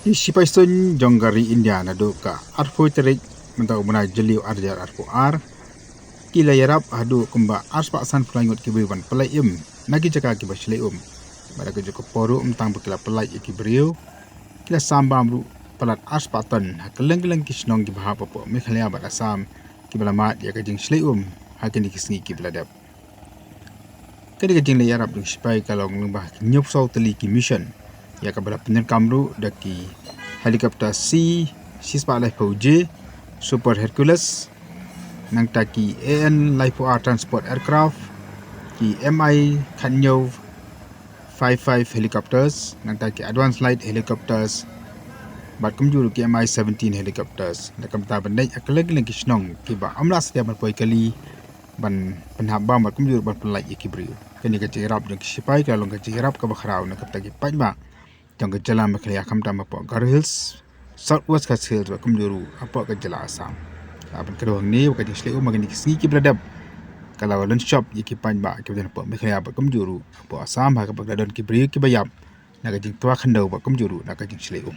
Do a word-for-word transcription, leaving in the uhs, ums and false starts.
Ki shipai suiñ jong ka ri India naduh ka arphew tarik mynta u bnai Jylliew arhajar arphew ar ki la ïarap haduh kumba arspah sanphew lai ngut ki briew ban pyllait im na ki jaka kiba shlei um. Bad ha kajuh ka por ruh ym tang ba ki la pyllait ïa ki briew, ki la sam bam ruh palat arspah ton ha kylleng kylleng ki shnong kiba hap hapoh Meghalaya bad Assam, kiba la mad ïa ka jingshlei um ha kine ki sngi kiba la dep. Kane ka jingleit ïarap jong ki shipai ka long lyngba ki hynñiewphew saw tylli ki mission, ïa kaba la pyndonkam ruh da ki helicopter C shispah laiphew J Super Hercules, nangta ki A N laiphew ar transport aircraft, ki M I khathynñiew five five helicopters, nangta ki advanced light helicopters, bad kumjuh ruh ki M I seventeen helicopters. Da ka bynta ban leit ha kylleng kylleng ki shnong kiba ym lah satia ban poi kali, ban pynhap bam bad kumjuh ruh ban pyllait ïa ki briew. Kane ka jingïarap jong ki shipai ka long ka jingïarap kaba khraw na ka bynta ki paidbah jong ka jylla Meghalaya, khamtam hapoh Garo Hills, South West Khasi Hills bad kumjuh ruh hapoh ka jylla Assam. La pynkynmaw hangne ba ka jingshlei um ha kine ki sngi kiba la dep ka la wan lynshop ïa ki paidbah kiba don hapoh Meghalaya bad kumjuh ruh hapoh Assam, ha kaba la don ki briew kiba ïap na ka jingtwa khyndew bad kumjuh ruh na ka jingshlei um.